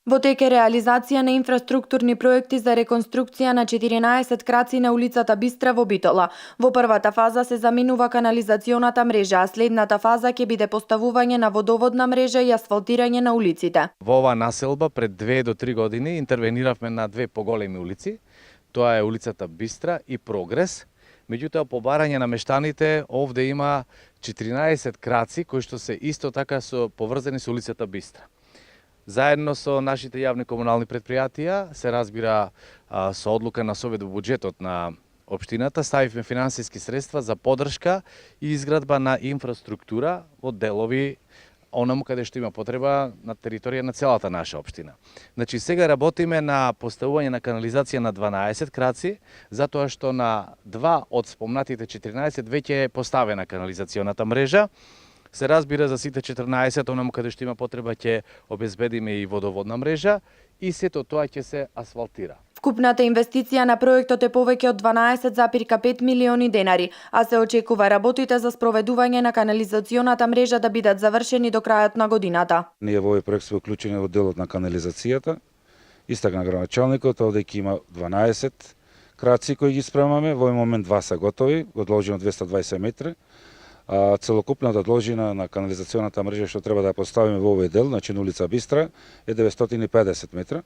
Во тек е реализација на инфраструктурни проекти за реконструкција на 14 краци на улицата Бистра во Битола. Во првата фаза се заменува канализационата мрежа, а следната фаза ќе биде поставување на водоводна мрежа и асфалтирање на улиците. Во оваа населба пред 2 до 3 години интервениравме на две поголеми улици. Тоа е улицата Бистра и Прогрес. Меѓутоа, по барање на мештаните, овде има 14 краци кои што се исто така поврзани со улицата Бистра. Заедно со нашите јавни комунални предпријатија, се разбира со одлука на Совет во буџетот на општината, ставивме финансиски средства за поддршка и изградба на инфраструктура во делови онаму каде што има потреба на територија на целата наша општина. Значи, сега работиме на поставување на канализација на 12 краци, затоа што на 2 од спомнатите 14 веќе е поставена канализационата мрежа. Се разбира за сите 14, онаму каде што има потреба ќе обезбедиме и водоводна мрежа и сето тоа ќе се асфалтира. Вкупната инвестиција на проектот е повеќе од 12,5 милиони денари, а се очекува работите за спроведување на канализационата мрежа да бидат завршени до крајот на годината. Ние во овој проект сме уклучени во делот на канализацијата. Истакна градоначалникот, овде ќе има 12 краци кои ги спремаме, во овој момент 2 се готови, од должина 220 метри. Целокупната должина на канализационата мрежа што треба да поставиме во овој дел, значи на улица Бистра, е 950 метра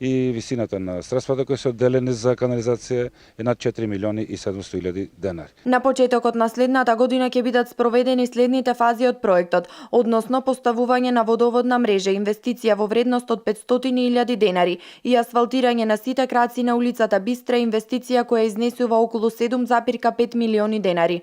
и висината на средствата кои се одделени за канализација е над 4 милиони и 700 илјади денари. На почетокот на следната година ќе бидат спроведени следните фази од проектот, односно поставување на водоводна мрежа, инвестиција во вредност од 500.000 денари и асфалтирање на сите краци на улицата Бистра, инвестиција која изнесува околу 7,5 милиони денари.